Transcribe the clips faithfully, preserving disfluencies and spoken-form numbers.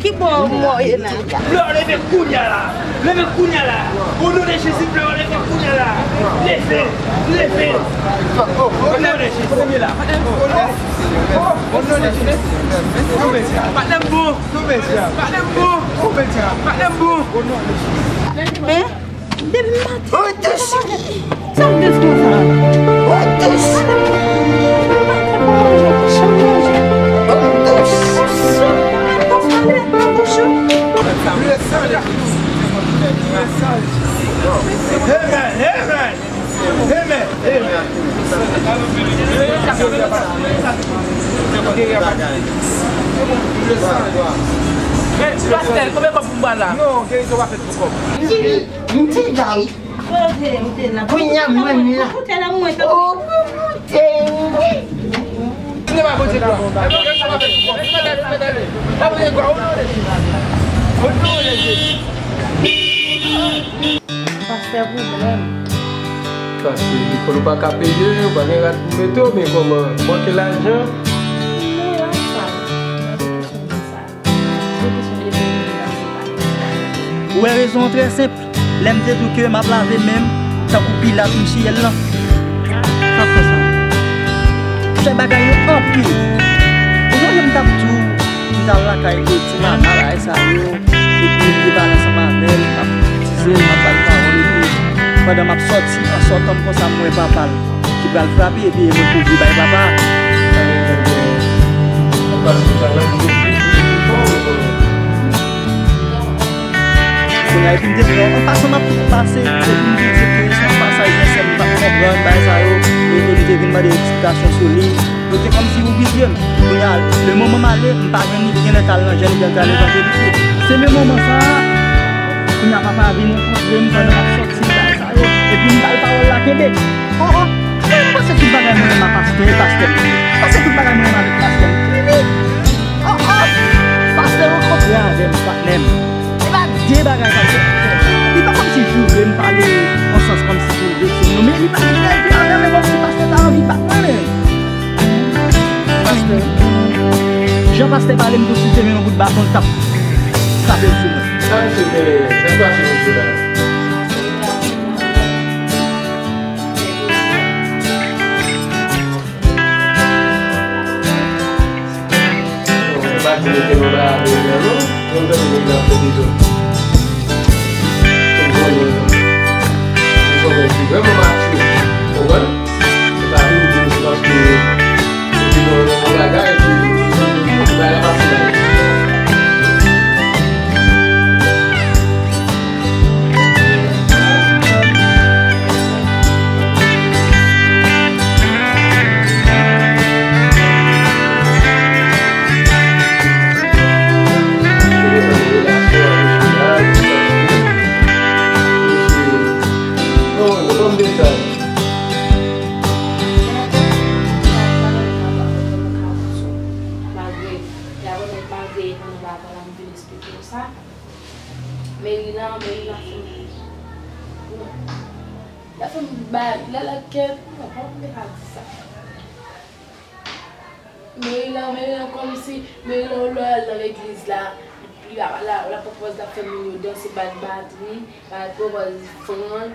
Ki bò w ye la? Fleur, leve kounya la. Leve kounya la. O non de Jezi, Fleur, leve kounya la. Leve, leve. O non de Jezi. O non de Jezi. Patnè m bon. Patnè m bon. Patnè m bon. Hein? Depi maten. Sa m te di konsa? Amen, amen. Amen, amen. Pastè, konbyen kòb pou m ba la? Non, gerizon pa fèt pou kòb. M te la wi. Kote ou te la? Kounye a mwen la. Pou kote la mwen. O pou kote. Kounye a Bondye glwa. Pastè pwoblèm. Pastè, lekòl ou pa ka peye, ou pa gen rad pou mete w, men kòman? Manke lajan? Men la sa. Ou wè rezon an trè senp. Lè m te di w ke m ap lave men m tankou Pilat Micheyèl lan. Sa fè sa. Fè bagay yo anpil. Ou sonje m t ap di w, m t al lakay Ti Mama bagay sa yo. Epi m te pale ansanm avè l, m ap kritike l, m ap ba l pawòl epi pandan m ap sòti, an sòtan m konsa m wè papa l ki pral frape epi e mwen kouri bay papa. Kounye a epi m te pran, an pasan m ap pase, epi m te di ke se yon pasaj nan syèl, m pa t konprann bagay sa yo, epi m te vin mande eksplikasyon sou li. Yo te kòmsi yo bliye m. Kounye a, le moman m ale, m pa jwenn li, li genlè t al nan jèn, li genlè t al evanjelik tou. Se le moman sa a, kounye a papa a vin rankontre m pandan m ap sòti bagay sa yo. Epi m ba l pawòl la, kenbe. O, o, m pase tout bagay mwen menm a pastè, e pastè m ye. M pase tout bagay mwen menm avèk pastè m. Fini. O, o, pastè rankontre avè m, patnè m. Se pa de bagay sa yo. Li pa kòmsi joure m pale an sans kòmsi pou l vekse m non, men li pa gen fè avè m, e kòmsi pastè ta anvi bat mwen menm. Pastè. Jan pastè pale m tou, si te gen yon bout baton, l t ap frape l sou mwen. Sa misye genyen? Sa k pase misye la? Bon, se pa di mete nou la, non. Mwen tande nèg la fè dezòd. Ou konnen, se yon nèg ki vrèman matire. Ou konprann? Se pa vin di m se paske ou te nan yon bagay epi ou bay la pase la. Malgre, la remèt malgre, nou pa konn anpil eksplike nou sa. Meri lan, Meri lan fè m, la fè m ba, la lakè, non, pa m te ka di sa. Meri lan, Meri lan kòmsi, Meri lan lè w al nan legliz la, li pa la, la pwopòz la fè moun yo danse, bat batri, la pwopòz fran.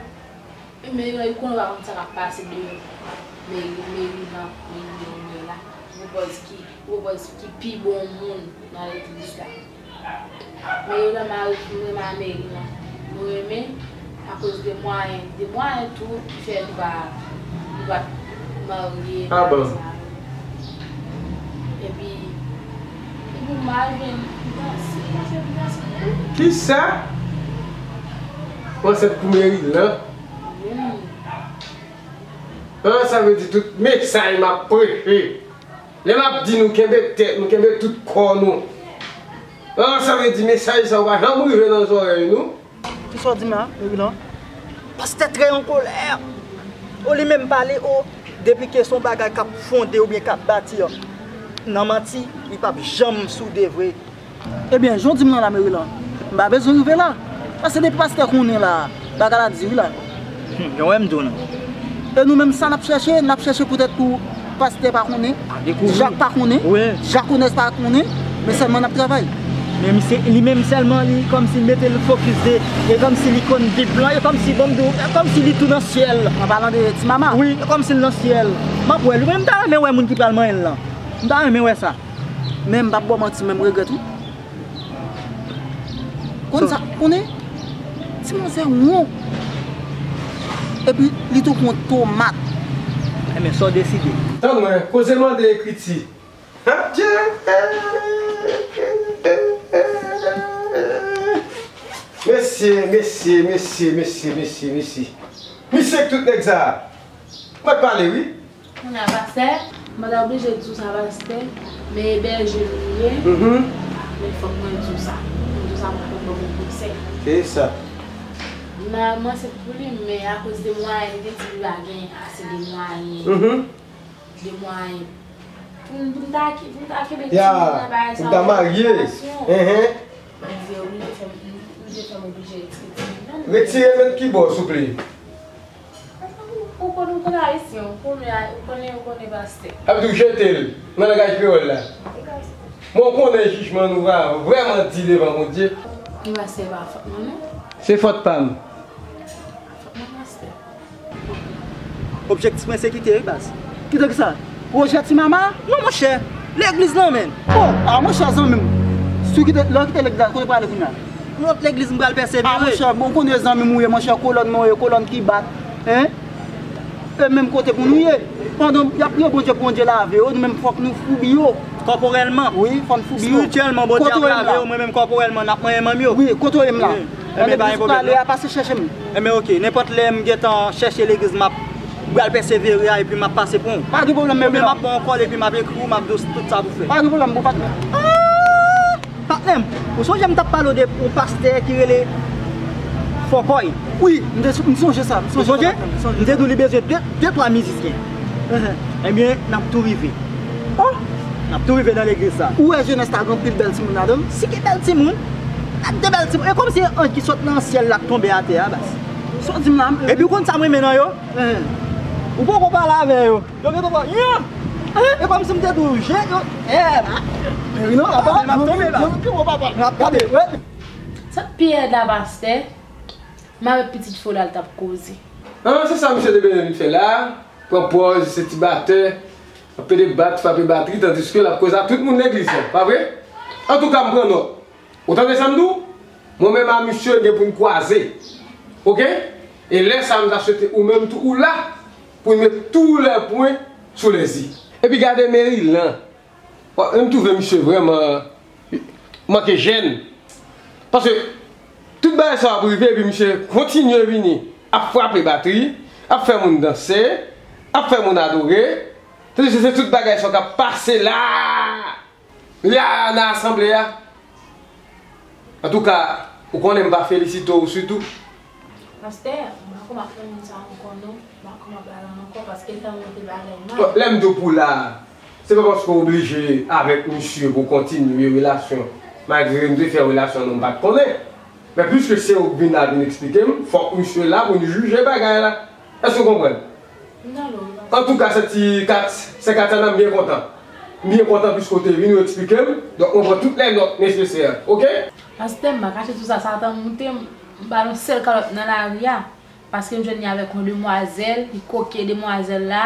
Meri lan, li konnen pa konn sa k ap pase deyò. Meri, Meri lan, Meri lan, Meri lan. Pwopòz ki, pwopòz ki pi bon moun nan legliz la. Meri lan mari, m renmen a Meri lan. Nou renmen akoz de mwayen, de mwayen tou ki fè nou pa, nou pa marye, ah bon, bagay sa yo. Epi, epi m al jwenn, m danse, m danse, m danse. Kisa? Ou ansent pou Meri lan? Wi. Ah, sa vle di tout mesaj m ap preche. Lè m ap di nou kenbe tèt nou, kenbe tout kò nou. Ah, sa vle di mesaj sa yo pa janm rive nan zòrèy nou. Kisa w di m la, Merilan? Pastè trè an kolè. O li menm pale, o, depi ke se yon bagay k ap fonde oubyen k ap bati nan manti, li p ap janm soude vre. Ebyen, jan w di m lan la, Merilan, m pa bezwen rive la. Paske depi pastè konnen la, bagay la di wi la. Hmm, jan w wè m di w lan. E nou menm sa n ap chèche, n ap chèche poutèt pou pastè pa konnen, Djak pa konnen, Djakonès pa konnen. Men sèlman n ap travay. Men misye, li menm sèlman, li kòmsi l mete l fokis de, e kòmsi li konn Bib lan, e kòmsi, bon, m di w, e kòmsi li tou nan syèl. An palan de ti mama? Wi, e kòmsi l nan syèl. M ap wè l wi, men m ta renmen wè moun ki pral manyen l lan. M ta renmen wè sa. Men m p ap ba w manti, men m regrèt wi. Konn sa, konnen? Ti manzè won. Epi, li tou kon tomat. Enben, sa w deside? Tann mwen, koze mande ekriti. Adye! Mesye, mesye, mesye, mesye, mesye, mesye. Misye k tout nèg sa a. Mwen pale wi. Kounye a, pastè, mwen ta oblije di w sa, pastè, men ebèje nou ye. Mhm. Men fòk mwen di w sa. Mwen di w sa pou mwen ban w konsèy. Se sa. Nòmalman, se pou li, men akoz de mwayen, li te di li pa gen ase de mwayen. Mhm. De mwayen. Pou m, pou m ta ki, pou m ta kenbe timoun nan bagay sa yo, pou m ta marye. Enhen. Mwen di yo, oblije fè m, oblije fè m oblije retire timoun nan. Retire men ki bò, souple? Ou konn, ou konn ayisyen, ou konnen, ou konnen, ou konnen pastè. Sa vle di w jete l, nan langaj kreyòl la. Men w konnen jijman nou va vrèman di devan Bondye. Li pastè pa fòt mwen, non. Se fòt pa m. Fòt mwen, pastè. Objektif mwen se kite wi, baz. Kite kisa? Pwojè ti mama? Non, monchè. Legliz lan, menm. Oh, ah, monchè, zanmi m. Si w kite, lè w kite legliz la, kote w prale kounye a? Yon lòt legliz m pral pèsevere. Ah, monchè, bon, w konnen zanmi m ou ye, monchè, kolòn mwen w ye, kolòn ki bat. Hein? E menm kote pou nou ye. Pandan y ap priye Bondye pou Bondye lave yo, nou menm fòk nou foubi yo. Kòporèlman. Wi, fò n foubi yo. Espirityèlman, Bondye ap lave yo, mwen menm kòporèlman, n ap manyen manm yo. Wi, kote w ye m la? Wi. Enben, pa gen pwoblèm, non. Pase chèche m. Enben, oke, nenpòt lè m gentan chèche legliz m ap pral pèsevere a, epi m ap pase pran w. Pa gen pwoblèm, men m ap ba w kòl, epi m ap ekri w, m ap di w tout sa pou fè. Pa gen pwoblèm, bon patnè. Ah! Patnè m, ou sonje m t ap pale w de yon pastè ki rele Fòkòy? Wi, m te, m sonje sa, m sonje sa, patnè m, m sonje sa. M te di w li bezwen de, de twa mizisyen. Enhen. Ebyen, n ap tou rive. Oh! N ap tou rive nan legliz sa. Ou wè jenès la gen anpil bèl timoun ladan l? Si gen bèl timoun, ak de bèl timoun. E kòmsi anj ki sot nan syèl la k tonbe atè a, baz. Sa w di m la, m... Epi w konn sa m renmen nan yo? Enhen. Ou poko pale avè yo. Yo gentan pran, yo! E kòmsi m te di w, je yo, eh, Marino, la, papa, m ap tonbe la. M ap tonbe, papa. M ap tonbe. Sa k pi rèd la, pastè, m avèk pitit fo la, l t ap koze. Ah, se sa misye te bezwen vin fè la. Pran pòz, se ti batè. Ap pede bat, frape batri, tandiske l ap koze ak tout moun legliz la. Pa vre? Antouka, m pran nòt. Ou tande sa m di w? Mwen menm a misye gen pou n kwaze. Oke? E lè sa a, m ta swete ou menm tou ou la pou n met tous les points sur les i. Epi gade Merilan. Bon, m twouve misye vrèman manke jèn. Paske tout bagay sa ap rive, epi misye kontinye vini ap frape batri, ap fè moun danse, ap fè moun adore. Tandiske se tout bagay sa k ap pase la. La nan asanble a. Antouka, ou konnen m pa felisite w sitou. Pastè, m pa kòman ap fè moun sa ankò non. M pa kòman ap pale ankò paske l ta monte bagay mal. Bon, lè m di w pou la, se pa paske w oblije avèk misye pou w kontinye relasyon. Malgre m te fè relasyon an, m pa t konnen. Men piske se ou k vin la vin eksplike m, fòk misye la pou n jije bagay la. Èske w konprann? Antouka, sè ti Kat, sè Katiana, m byen kontan. M byen kontan piske w te vin, ou eksplike m. Donk, mwen pran tout lè nòt nesesè. Oke? Pastè, m pa kache tou sa, sa t ap moute m. M pa nan sèl kalòt nan lari a. Paske m jwenn li avèk yon demwazèl, li koke demwazèl la.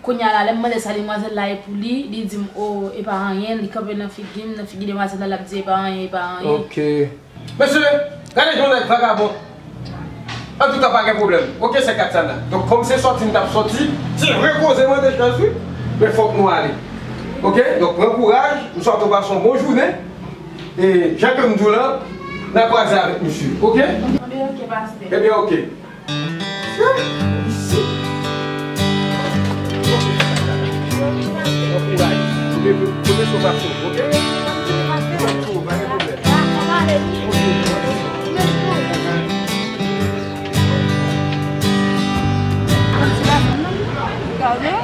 Kounye a la, lè m mande sa demwazèl la ye pou li, li di m, o, e pa anyen, li kanpe nan figi m, nan figi demwazèl la, l ap di, e pa anyen, e pa anyen. Oke. Mesye, gade jan nèg vagabon. Antouka, pa gen pwoblèm. Oke, sè Katiana. Donk, kòm se sòti n t ap sòti, se vre koze mwen te chèz wi. Men fòk nou ale. Oke? Donk, pran kouraj, m swete w pase yon bon jounen. E, jan ke m di w lan, n a kwaze avèk misye. Oke? Ebyen, oke, pastè. Ebyen, oke. Bon kouraj. Kote, kote sou fason, oke? Mwen tou, pa gen pwoblèm. Oke. Gade.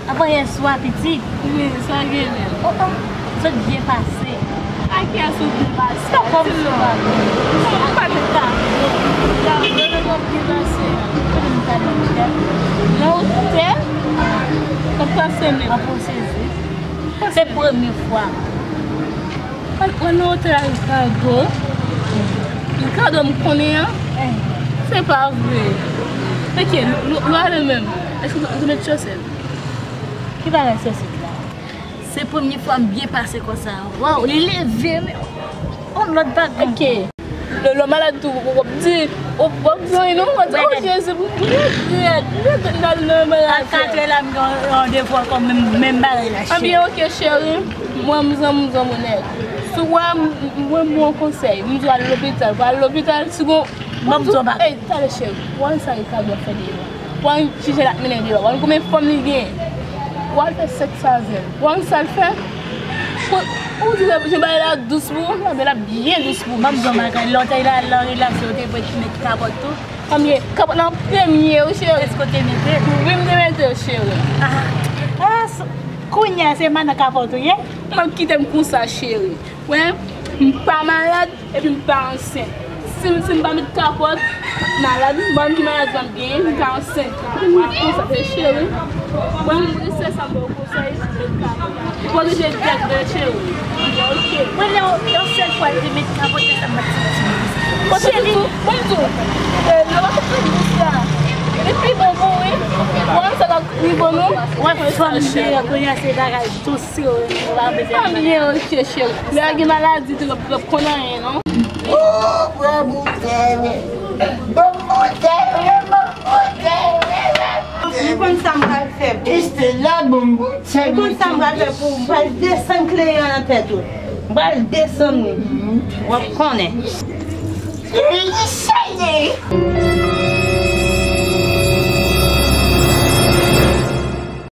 Avan yè swa, pitit. Sa gen menm. Oh, oh. Sot byen pase. A kiyès ou byen pase? Sa kòm sa. Non, ou pa te ka. Sa, mwen menm m ap byen pase. Nan otèl? Sa k pase menm? An pou sezi. Se premye fwa. Mwen nan otèl Ricardo. Ricardo m konnen an. Se pa vre. Ok, nou, nou ale menm. Èske nou, nou met chosèt? Ki bagay chosèt la? Se premye fwa m byen pase konsa. Waw, li leve men yon lòt bagay. Ok. Lè lè w malad tou, w ap di, w ap di non, w ap di, oh Jezi, m regrèt, m regrèt m t al nan malad. A katrè la, m gen yon devwa ankò, menm, menm bagay la, cheri. Ebyen, ok, cheri, mwen, m zanmi, m zanmi nèg. Si w wè m, mwen, m ba w yon konsèy, m di w al lopital, w al lopital, si gon, ban m di w bagay. Ey, talè cheri, w wè sa Ricardo ap fè deyò. W al chèche l ap mennen deyò. W al konbyen fanm li gen. W al fè sèks avè l. W al sa l fè. Ou di jan bagay la dous pou ou, jan bagay la byen dous pou ou. Ban m di w bagay, lè w te al nan relasyon, ou te vle met kapòt tou. Konbyen? Kapòt nan premye, wi, cheri. Èske w te mete l? Wi, m te mete l, cheri. Ah, ah, s- kounye a, se manman kapòt ou ye? Mwen kite m konsa, cheri. Wè, m pa malad, epi m pa ansent. Si, si m pa met kapòt, malad, m pa konn ki maladi m ap genyen, m ka ansent. Epi m met konsa, se cheri. Mwen, m se sa m ba w konsèy, met kapòt. Pwoteje tèt de cheri. Ok. Mwen, lè yon sèl fwa, li met kapòt, se sa m ap di. Cheri, bon, tou. Lè w ap fè bouch la, li pi bon pou ou, wi. Wè, sa k ap rive nou. Wè, fanm deyò, kounye a, se bagay dous. Anbyen, ok, cheri. Lè gen maladi, tou, w ap konn anyen, non? Oh, bon boutèy, bon boutèy, bon boutèy. Ou konn sa m pral fè pou ou. Estela, bon boutèy. Ou konn sa m pral fè pou ou. M pral desann kleyon an nan tèt ou. M pral desann li. W ap konnen. Li seye.